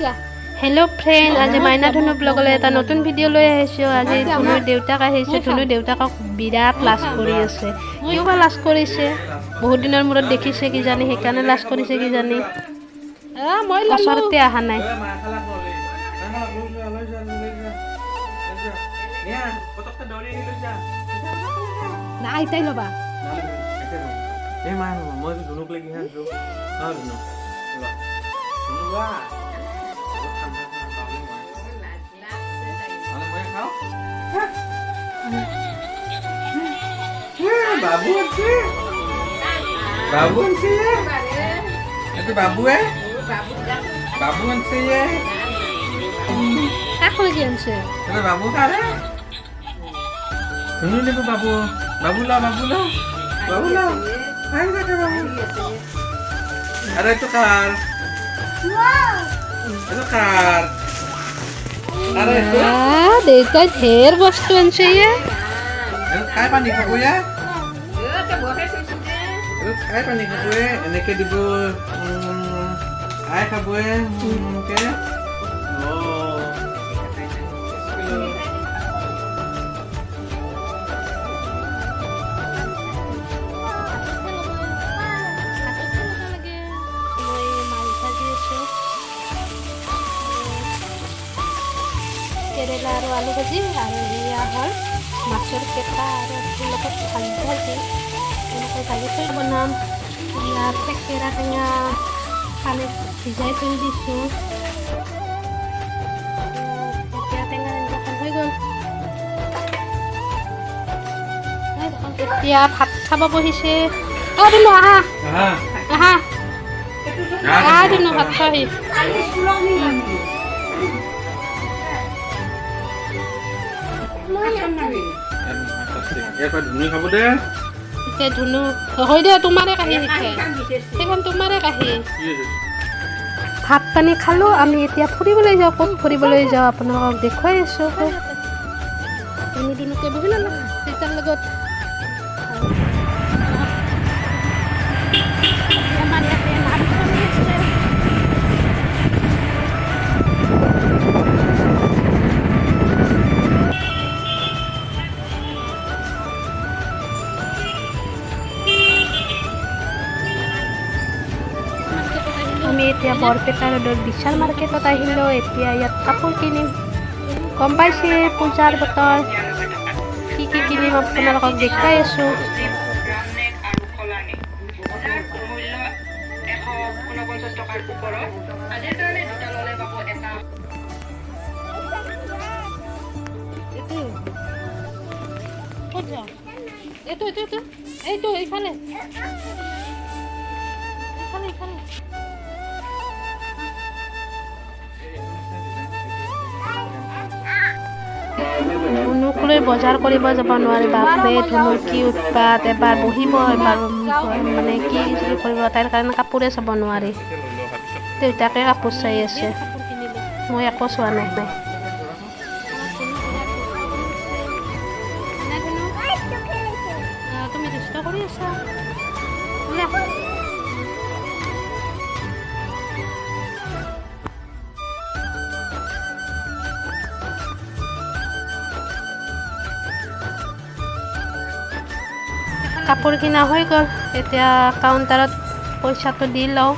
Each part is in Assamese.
হেল্ল' ফ্ৰেণ্ড, আজি মাইনা ধনু ব্লগলৈ এটা নতুন ভিডিঅ' লৈ আহিছোঁ। আজি ধনুৰ দেউতাক আহিছে। ধনুৰ দেউতাকক বিৰাট লাজ কৰি আছে। কিয় বা লাজ কৰিছে? বহুত দিনৰ মূৰত দেখিছে কিজানি, সেইকাৰণে লাজ কৰিছে কিজানি। ওচৰতে অহা নাই। আইতাই ল'বা। এই মা, মই ধুনুক লাগি আছো। ধুনু ধুনু লোৱা। মই খাওঁ। বাবু আছে, বাবু আনছে। এইটো বাবুৱে, বাবু আনছে। কাক লাগি আনছে? এইটো বাবু কাৰে? ধুনু নিব। বাবু, বাবু লা, বাবু লা, বাবু লা। আহি থাকে বাবু। আৰে, এইটো কাৰ? এইটো কাৰ? আৰে, এইটো দেউতাই ঢেৰ বস্তু আনছে ইয়ে। এইটো খাই পানী খাব ইয়া। এইটো খাই পানী খাব। এনেকে দিব, খাই খাব এনেকে। অ। মই মাছ ভাজি আছোঁ, কেৰেলা আৰু আলু ভাজি, আৰু সেয়া হ'ল মাছৰ পেটা আৰু লগত ভাত ভাজি। এনেকৈ ভাজি থৈ বনাম। ইয়াত থেকেৰা টেঙা পানীত ভিজাই থৈ দিছোঁ। এতিয়া টেঙা আঞ্জাখন হৈ গ'ল। এতিয়া ভাত খাব বহিছে। অ ধুনু, আহা আহা আহা ধুনু, ভাত খাহি। ইয়াৰ পৰা ধুনু খাব দে। এতিয়া ধুনু হৈ দে, তোমাৰে কাঁহী শিকে সেইখন, তোমাৰে কাঁহী। ভাত পানী খালোঁ আমি। এতিয়া ফুৰিবলৈ যাওঁ। ক'ত ফুৰিবলৈ যাওঁ আপোনালোকক দেখুৱাই আছোঁ। ধুনু ধুনুকে বহি ল'লো দেউতাৰ লগত। আমাৰ ইয়াতে নাম চলি আছে। আমি এতিয়া বৰপেটা ৰোডৰ বিশাল মাৰ্কেটত আহিলোঁ। এতিয়া ইয়াত কাপোৰ কিনিম। গম পাইছে, পূজাৰ বতৰ। কি কি কিনিম আপোনালোকক দেখুৱাই আছোঁ। ৰাউণ্ড আৰু কলাৰ নেক, যাৰ মূল্য 149 টকাৰ ওপৰত। আজিৰ কাৰণে দুটা ল'লে পাব এটা। এইটো ক'ত যাওঁ? এইটো এইটো এইটো এইটো, এইফালে এইফালে এইফালে। ধুনুক লৈ বজাৰ কৰিব যাব নোৱাৰি। বাপৰে, ধুনুৰ কি উৎপাত! এবাৰ বহিব, এবাৰ মানে কি কৰিব। তাইৰ কাৰণে কাপোৰে চাব নোৱাৰি। দেউতাকে কাপোৰ চাই আছে, মই একো চোৱা নাই। তুমি দুষ্ট কৰি আছা। ওলা। কাপোৰ কিনা হৈ গ'ল। এতিয়া কাউণ্টাৰত পইচাটো দি লওঁ।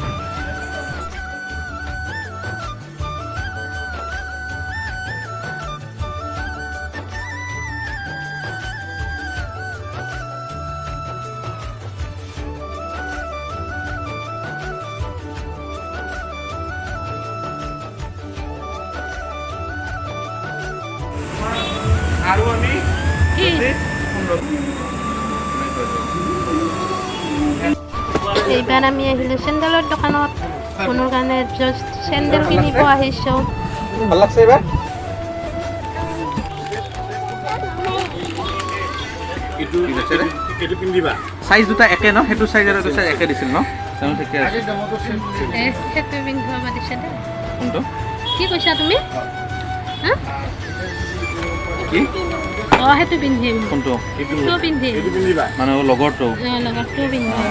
আৰু আমি কি? এইবাৰ আমি আহিলোঁ চেণ্ডেলৰ দোকানত। ধুনুৰ কাৰণে জাষ্ট চেণ্ডেল কিনিব আহিছোঁ। ভাল লাগছে এইবাৰ। এইটো পিন্ধিবা। চাইজ দুটা একে ন? সেইটো চাইজ আৰু এইটো চাইজ একে দিছিল ন? জানো, ঠিকে আছে। সেইটো পিন্ধিব দিছে দে। কোনটো? কি কৈছা তুমি, হা? কি? অঁ, সেইটো পিন্ধিম। কোনটো? সেইটো পিন্ধিম। এইটো পিন্ধিবা। মানে লগৰটো। অঁ, লগৰটো পিন্ধিম।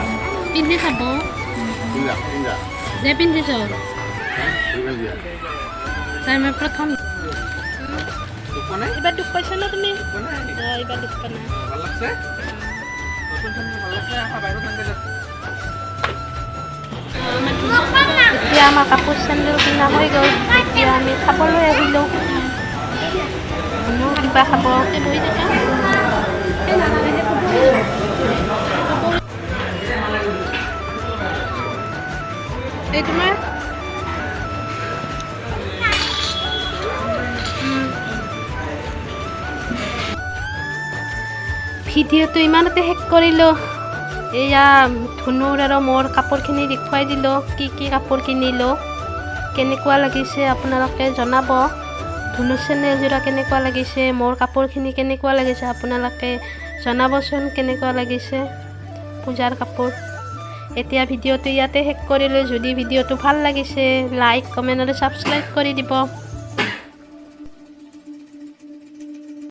পিন্ধি চাব। পিন্ধা, পিন্ধা। দে, পিন্ধিছ। তাই মই প্ৰথম। দুখ পোৱা নাই? এইবাৰ দুখ পাইছা ন তুমি? দুখ পোৱা নাই? অঁ, এইবাৰ দুখ পোৱা নাই। ভাল লাগছে। নতুন চেন্দেল ভাল লাগছে। আহা, বাহিৰত আনগে যা। এতিয়া আমাৰ কাপোৰ চেণ্ডেল কিনা হৈ গ'ল। এতিয়া আমি খাবলৈ আহিলোঁ। ধুনু কিবা খাব। বহি থাকা। এই তোমাৰ। ভিডিঅ'টো ইমানতে শেষ কৰিলোঁ। এয়া ধুনুৰ আৰু মোৰ কাপোৰখিনি দেখুৱাই দিলোঁ, কি কি কাপোৰ কিনিলোঁ। কেনেকুৱা লাগিছে আপোনালোকে জনাব। ধুনুৰ চেণ্ডেলযোৰা কেনেকুৱা লাগিছে, মোৰ কাপোৰখিনি কেনেকুৱা লাগিছে, আপোনালোকে জনাবচোন কেনেকুৱা লাগিছে পূজাৰ কাপোৰ। এতিয়া ভিডিঅ'টো ইয়াতে শেষ কৰিলোঁ। যদি ভিডিঅ'টো ভাল লাগিছে, লাইক, কমেণ্ট আৰু ছাবস্ক্ৰাইব কৰি দিব।